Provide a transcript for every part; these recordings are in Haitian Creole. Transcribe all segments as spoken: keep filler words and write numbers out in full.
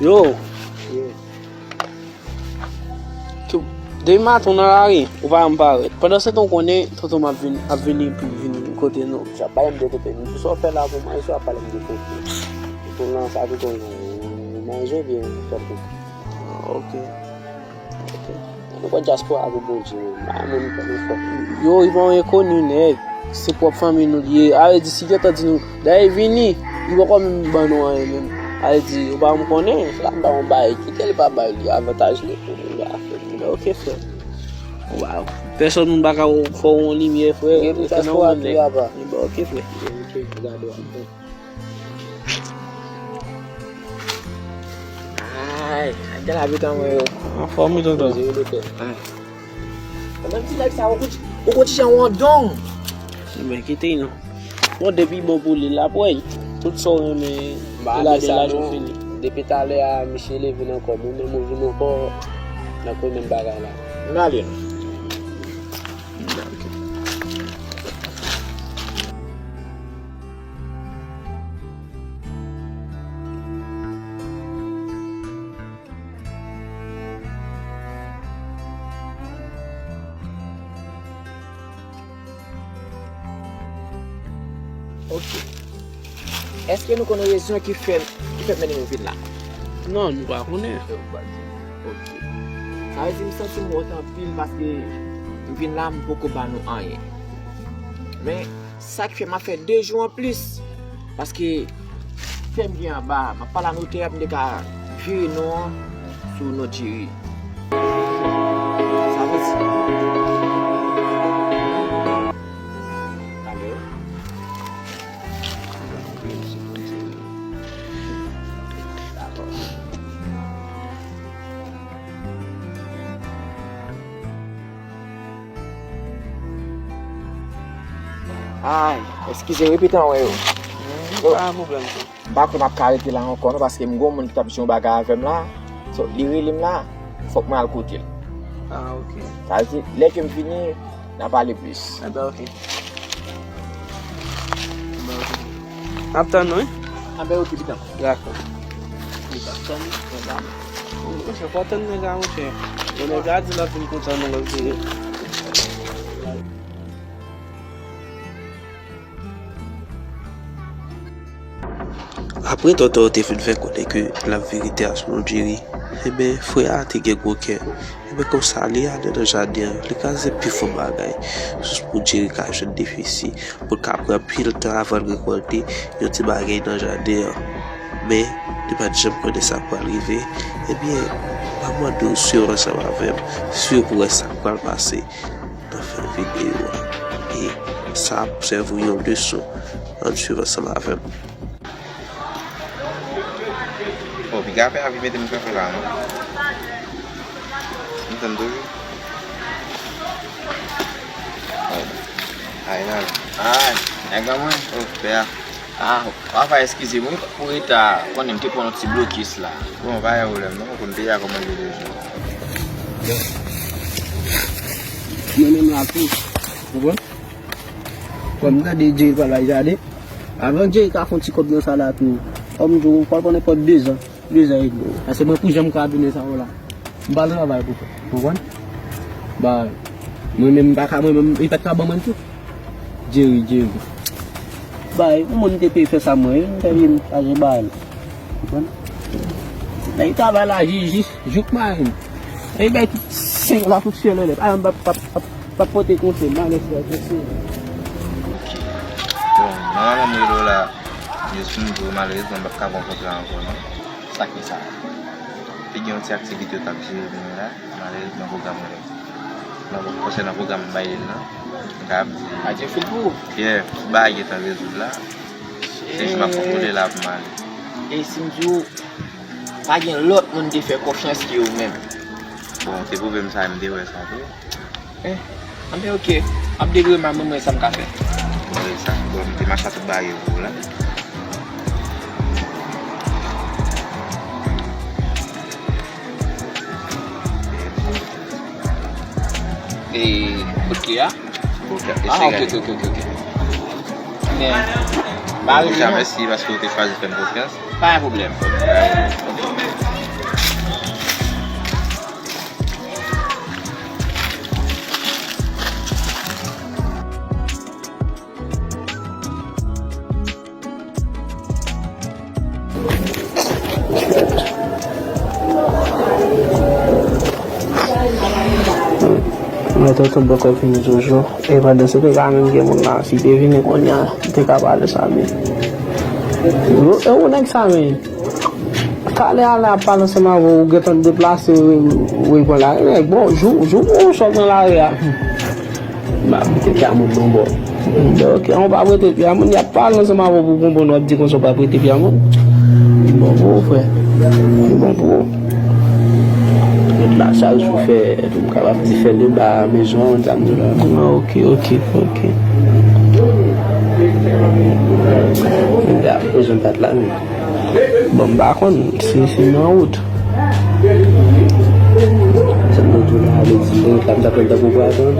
Yo. Tou, depi maten w nan lari, ou pa janm parèt. Pandan se tan w konnen, tonton m ap vin, ap vini pou vin kote nou. J ap pale m de tonton. Menm si sa w fè la pou mwen, si w ap pale m de tonton. Tonton nan sa tonton nan, ou manje oubyen ou fè l tonton? Ah, ok. Ok. Nou wè dyaspora pou Bondye menm. A, moun pa nou fè. Yo, li pa yon enkoni, nèg. Se pwòp fanmi nou li ye. A vle di, si gentan di nou, dayè vini, li poko menm ban nou anyen menm. A vle di, ou pa janm konnen, se la m ba yon bagay, kite li pa bay li avantaj li pou li a fè. Li ba ok, frè. Waw. Pèsòn moun pa ka fè w yon limyè, frè. Gen tout sa nan yon nèg. Li ba ok, frè. Ok, gade w. Ay, gade lavi tan mwen yo. Anfòm wi, tonton. Poze yo, doktè. Ay. Menm ti nèg sa, ou konn ti jan wondong. Men kite non. Bon, depi bon pou li la, pou tout sa w renmen, ba, lage laj ou fini. Depi talè a, misye leve nan kò m, ou menm ou vin ankò nan menm bagay la. M ale non. Ok. Èske nou konn rezon ki fè, ki fè mennen nou vin la? Non, nou pa konnen. Ok. Sa vle di m santi m wont anpil paske m vin la, m poko ba nou anyen. Men, sa k fè m ap fè de jou anplis. Paske fè m gen anba, m ap pale a notè, m te ka vire non an sou non Jerry. Sa vle di. Talè. Dakò. Ay, eskize wi, pitan wè yo. Hmm, pa gen pwoblèm, tonton. M pa kwè m ap ka rete la ankò non, paske m gen yon moun ki t ap jwe yon bagay avè m la. So, li rele m la, fòk mwen al kote l. Ah, ok. Sa vle di, lè ke m vini, n a pale plis. Enben, ok. Enben, ok. N ap tann ou, wi. Enben, ok, pitan. Dakò. Li t ap tann nèg la. Monchè, fò w tann nèg la, monchè. Bon, nèg la di l ap vin kontan nan lòt vini. Apre tonton an te fin fè konnen ke l ap vire tè a sou non Jerry, enben, frè a te gen gwo kè. Enben, konsa, li ale nan jaden an, li kraze pi fò bagay, jis pou Jerry ka jwenn defisi, pou l ka pran pil tan avan l rekòlte yon ti bagay nan jaden an. Men, li pa t janm konnen sa k pral rive. Ebyen, m ap mande w swiv ansanm avè m, swiv pou wè sa k pral pase nan fen videyo a. E sa ap sèvi w yon leson. Ann swiv ansanm avè m. Oh, piga pè a vin mete m kanpe la, non. M tann toujou. Oh. Ay, nan. Ay, nèg an mwen. Oh, pè a. Ah, papa, eskize m wi pou reta. Konnen m te pran yon ti blokis la. Bon, pa gen pwoblèm, non. Konn peyi a kòman l ye deja. Mwen menm la tou. Ou konprann? Kòm m tande Jerry pral bay jaden, avan Jerry ka fè yon ti kòb nan sa la tou, kòm m di w, pral pran nenpòt dezan, dezan edmi. Paske mwen pou jan m ka tounen sa yo la, m pa travay pou fè. Konprann? Ba, mwen menm m pa ka, mwen menm, li pa t ka ban mwen l tou. Jerry, Jerry. Bay, yon moun te peye fè sa mwen, wi, m te vin chaje ba l. Konprann? Nèg travay la, jis, jis, jouk maten. E bay tout senk la, tout syèl anlè. Pa, pa, pa, pa, pa pote konte, malè frè, konte. Ok. Bon, nòmalman, m rele w la, jis pou m di w, malerezman, m p ap ka pran kontra ankò, non. Sa ki sa? Te gen yon ti aktivite yo t ap jere pou mwen la. Malerezman, pwogram mwen, nan, konsènan pwogram m bay li nan, m ka ap di, Adye fil pou ou. Yeah, tout bagay gentan rezoud la. Se jis m ap konkli la pou m ale. E si m di w, pa gen lòt moun te fè konfyans ke ou menm? Bon, se pwoblèm sa, m te wè sa tou. Eh, anben, ok. M ap debouye m, mwen, mwen, sa m ka fè. Bon, e sa, bon, m te mache a tout bagay pou ou la. E, ok, a? Ok, ah, ok, ok, ok, ok, ok. Men, An tou ka, mèsi paske w te chwazi fè m konfyans. Pa gen pwoblèm. Mwen tonton bòkò vini toujou. E pandan se te ka menm gen moun la, si te vini kounye a, li te ka pale sa men. Yo, e ou nèg sa men. Talè a la ap pale ansanm avè w, ou gentan deplase, ou, ou, ou pran la. Nèg, bon, jou, jou ou sot nan lari a. M ap mete pye a moun nan bò. Ok, an pa prete pye a moun, y ap pale ansanm avè w pou konprann, w ap di konsa w pa prete pye a moun. Li bon pou ou, frè. Li bon pou ou. Tout la chaj ou fè, pou m kapab di fè leba mezon an, sa m di la. Ah, ok, ok, ok. Mwen ta bezwen bat la, men. Bon, m pa konn si, si nan wout. Sa m tou la, ale di, bon, la m t ap tann tankou pwason.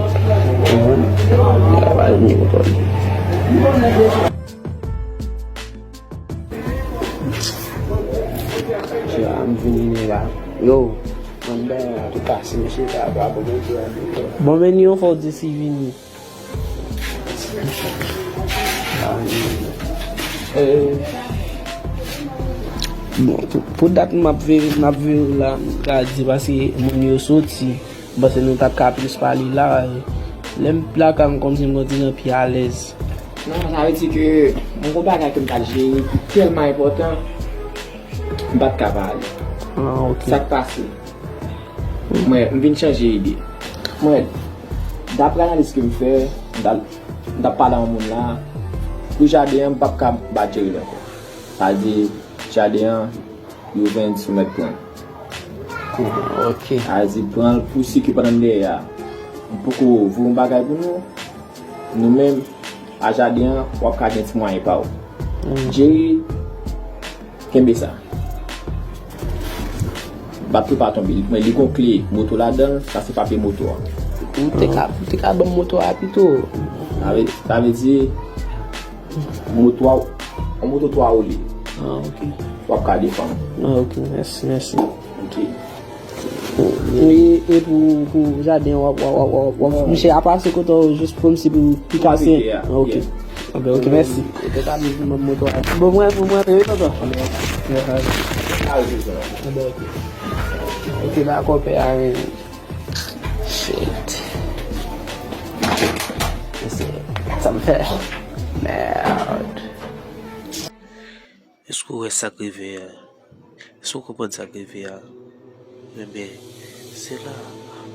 Konprann? Yo pa jwenn ni kontwòl. Jodi a, m vini la. Yo, mwen byen, an tou ka, si mesye sa pa bon, bon, bon. Bon, men ni yon fò di si vini. Eh, bon, pou, pou dat m ap veye, m ap veye la, m ka di paske moun yo soti, m panse nou t ap ka plis pale la. Lè m lakay m kòmsi m konn ti jan pi alèz. Non, sa vle di ke mwen gon bagay ke m t ap jere ki tèlman enpòtan, m pa t ka pa ale. Ah, ok. Sa k pase? Mwen, m vin chanje ide. Mwen, daprè analiz ke m fè, m t ap, m t ap pale a yon moun la, pou jaden an, m p ap ka bat Jerry ankò. Sa vle di, jaden an, yo vin sou mèt pran l. Ok. Sa vle di, pran l pou si ke pandan m dèyè a, m poko voye yon bagay pou nou, nou menm, a jaden an, w ap ka gen ti mwayen pa w. Jerry, kenbe sa. Bat pou pa tonbe. Mwen, li gon kle moto ladan l, sa se papye moto a. Ou te ka, ou te ka ban m moto a pito. Sa vle, sa vle di, moto a, yon moto twa woule. Ah, ok. W ap ka defann. Ah, ok, mèsi, mèsi. Ok. E, e pou, pou jaden, w ap, w ap, w ap, w ap, w ap, misye ap pase kote w jis kòmsi pou pika sen. Ok. Ok, ok, mèsi. Bon, mwen, bon, mwen, wi, tonton. Ok, dakò, pè a, men. Shit. Mesye, sa m fè? Merde. Èske w wè sa k rive a? Èske w konprann sa k rive a? Enben, se la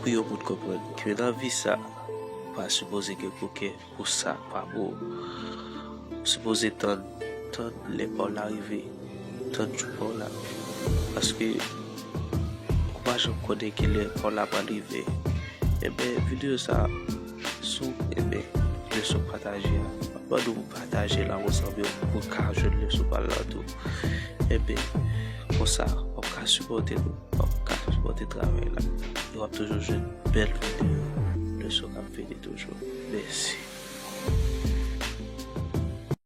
pou yon moun konprann ke nan vi sa, ou pa sipoze gen koken pou sa k pa pou ou. Ou sipoze tann, tann lè pa w la rive, tann jou pa w la. Paske ou pa janm konnen kilè pa w la pral rive. Enben, videyo sa, si w renmen leson pataje a, m ap mande w pou pataje l avè yon zanmi w pou l ka jwenn leson pa l la tou. Enben, konsa, w ap ka sipòte nou, w ap ka sipòte travay la. E w ap toujou jwenn bèl videyo, leson k ap vini toujou. Mèsi.